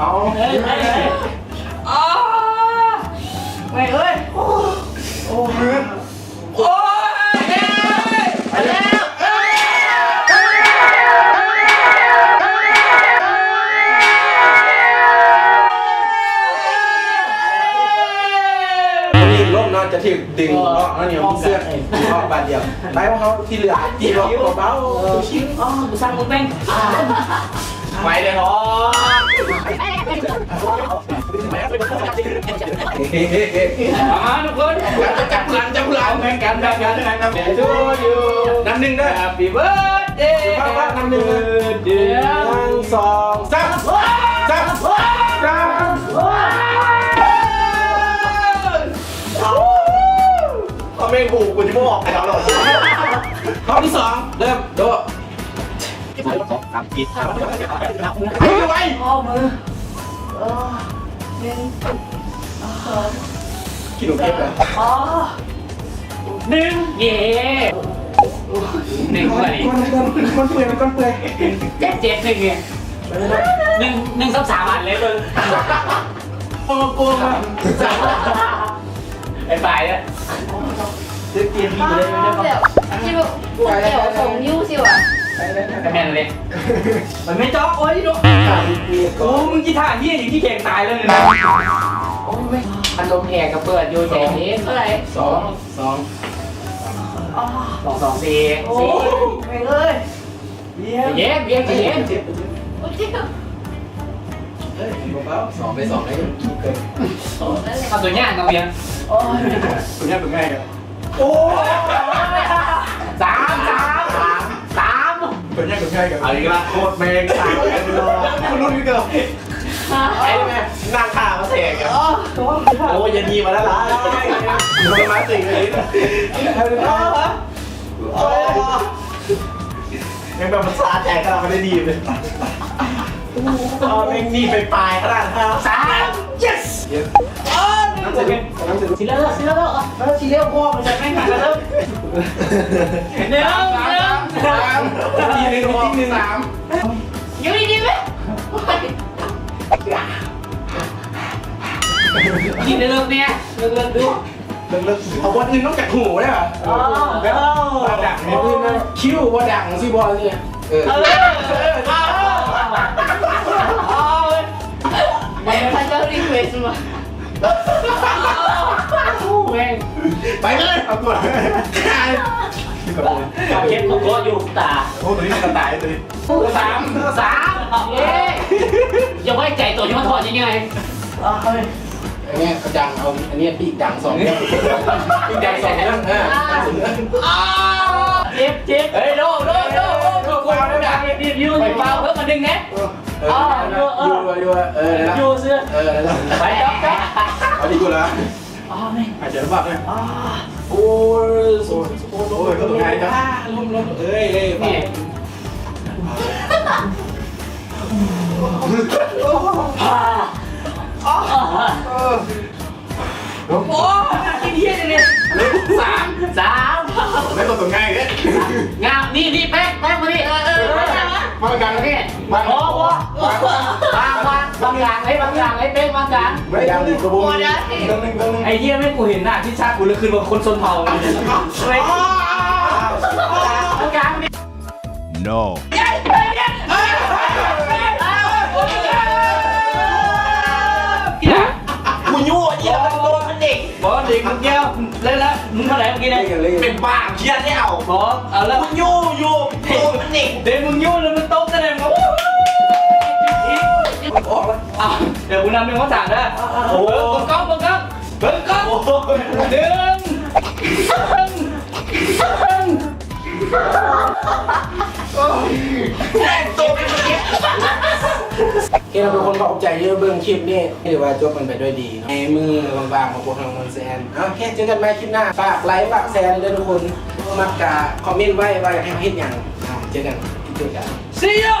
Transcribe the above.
ເອົາ ເອີຍ ເອີຍ ເອີຍ ໂອ້ຍ ໂອ້ຍ ໂອ້ຍ ລົມເນາະ ຈະຖືກດຶງເນາະ ເຮົານີ້ມີເຊືອກ ເນາະ ບາດດຽວ ໄປຂອງເຮົາທີ່ເຫຼືອ ທີ່ເບົາໆ ເອີ ຊິວໆ ອໍ ກູສັ່ງມຶງແປ້ງ ໄປເດີເນາະ ມາທຸກຄົນ ຈັບຫຼັງ ຈັບຫຼັງ ແບ່ງກັນ ແບ່ງກັນ ນັບໜຶ່ງເດີ Happy birthday ນັບໜຶ່ງເດີ ໜຶ່ງ ສອງ ສາມ ສາມ ສາມ ເອົາແມ່ງຫູ ກູຊິບໍ່ອອກແລ້ວ ຮອບທີສອງ ເລີ່ມ ໂດ ໄປໄວ ອໍ ມື ເອີ ໜຶ່ງ ສອງ ກິນນົມເກັບແລ້ວ ອໍ ໜຶ່ງ ເຢ້ ໜຶ່ງ ກ່ອນ ກ່ອນ ກ່ອນ ກ່ອນເປື່ອຍ ກ່ອນເປື່ອຍ ເຈັດ ເຈັດ ໜຶ່ງ ເອີ ໜຶ່ງ ໜຶ່ງ ສາມ ສາມ ອັນເລີຍ ເບິ່ງ ໂອ້ ໂກງ ໄປ ໄປເດີ ເຮັດເກມດີເລີຍ ແບບ ຊິແບບ ພວກແອວສອງນິ້ວຊິຫວາ ແມ່ນເລີຍ ມັນແມ່ນຈອກ ໂອ້ຍ ໂອ້ ມຶງຊິທ່າເຮີ້ຍຫຍັງ ຂີ້ແຂງຕາຍແລ້ວນີ້ນະ ໂອ້ຍ ພັດລົມແອກະເປີດຢູ່ ໃຈເຢັນ ເທົ່າໃດ ສອງ ສອງ ອໍ ສອງ ສອງ ສີ່ ໂອ້ຍ ສີ່ ແມ່ງເອີຍ ວຽງ ວຽງ ວຽງ ເຈັບ ໂອ້ຍ ເຈັບ ເອີຍ ເບົາໆ ສອງໄປສອງໄດ້ ເອົາຕົວຍາກເນາະ ວຽງ ໂອ້ຍ ຕົວຍາກຕົວງ່າຍກໍ ໂອ້ຍ ສາມ ສາມ ສາມ ຕົວຍາກຕົວງ່າຍກໍ ເອົາອີກລະ ໂຄດແມ່ງ ສາມ ລຸ້ນຄືເກົ່າ ໄອ້ແມ່ງ ນັ່ງທ່າມາແຊກ ໂອ້ຍ ຢ່າໜີມາຫຼາຍ ມາເສັງເລີຍ ໂອ້ຍ ຍັງແບບມັນສະໃຈຂະໜາດ ມັນໄດ້ດີເລີຍ ເອົາແມ່ງໜີໄປປາຍຂະໜາດ ສາມ ເຢສ ເອີ ຊິເລີກ ຊິເລີກ ເອີ ຊິເລີກ ພໍມັນຈະແມ່ນກັນແລ້ວ ໜຶ່ງ ສາມ ໜຶ່ງ ສາມ ຢູ່ດີໆ ເວີຍ ກິນເລິກໆ ແນ່ ເລິກໆ ດູ. ເລິກໆ ເອົາບ່ອນອື່ນນອກຈາກຫູໄດ້ຫວາ? ອໍ ແບບ ເອີ ບໍ່ດັງ ບ່ອນອື່ນນະ ຄິ້ວບໍ່ດັງຊິບໍ່ນີ້ ເອີ ເອີ ເອີ ເຂົາເຈົ້າຣີເຄວສມາ ແມ່ງ ໄປເລີຍ ເອົາກ່ອນ ເກັບມາເກາະຢູ່ຕາ ໂອ້ ໂຕນີ້ມັນກະຕາຍໂຕນີ້ ສາມ ສາມ ເຢ້ ຢ່າໄວ້ໃຈໂຕທີ່ມັນຖອນງ່າຍໆ ເອີ ອັນນີ້ກະດັງ ເອົາອັນນີ້ປີກດັງສອງເລື່ອງ ປີກດັງສອງເລື່ອງ ເອີ ເຈັບ ເຈັບ ເຮີ້ຍ ໂດ ໂດ ໂດ ໂດ ໄປເປົ່າເພີ່ມອັນໜຶ່ງແນ່ ເອີ ເອີ ຢູ່ ເອີ ຢູ່ ຢູ່ ເອີ ໄປ ຈັບ ຈັບ ເອົາດີກວ່າລະ ອໍ ແມ່ນ ຫາຍໃຈລຳບາກເລີຍ ອໍ ໂອ້ຍ ໂອ້ຍ ໂອ້ຍ ໂອ້ຍ ລົມ ລົມ ເອີຍ ເອີຍ ນີ້ ໂອ້ຍ ກິນເຫື່ອຈັ່ງນີ້ ສາມ ສາມ ແມ່ນບໍ່ຕົວງ່າຍເດ້ ງາມ ນີ້ ນີ້ ແປ້ງ ແປ້ງ ມານີ້ ເອີ ເອີ ມາກັນ ນີ້ ມາ ບໍ່ ບໍ່ ວາງ ວາງ ວາງກາງ ເຮີ້ຍ ວາງກາງ ເຮີ້ຍ ແປ້ງ ວາງກາງ ໄອ້ເຫື່ອແມ່ງ ກູເຫັນໜ້າທີ່ຊັກ ກູເລີຍຄິດວ່າຄົນຊົນເຜົ່າ ວາງກາງ No. ກູຍູ້ວ່າເຫຍື່ອມັນໂດນມັນເດັກ ບໍ່ເດັກ ມຶງແກ້ວ ແລ້ວ ແລ້ວ ມຶງເທົ່າໃດມື້ກີ້ນະ? ເປັນບ້າເຫຍື່ອແລ້ວ ບໍ່ ເອົາລະ ກູຍູ້ຢູ່ ໂດນມັນເດັກ ເດັກ ມຶງຍູ້ແລ້ວມັນຕົກຈັ່ງໃດ ໂອ້ຍ ອອກລະ ເອົາ ດຽວກູນັບໜຶ່ງ ສອງ ສາມເດີ ໂອ້ ເບິ່ງກ້ອງ ເບິ່ງກ້ອງ ເບິ່ງກ້ອງ ໂອ້ ໜຶ່ງ ໂອເຄເນາະທຸກຄົນ ຂອບໃຈທີ່ເບິ່ງຄລິບນີ້ ຖືວ່າຈົບກັນໄປດ້ວຍດີເນາະ ໃນມື້ວ່າງໆຂອງພວກເຮົາ ມ່ວນແຊນ ເອົາ ໂອເຄ ເຈີກັນໃໝ່ຄລິບໜ້າ ຝາກໄລ ຝາກແຊນເດີທຸກຄົນ ມັກກະຄອມເມັນໄວ້ວ່າຢາກໃຫ້ເຮັດຫຍັງ ເອົາ ເຈີກັນ ເຈີກັນ See you.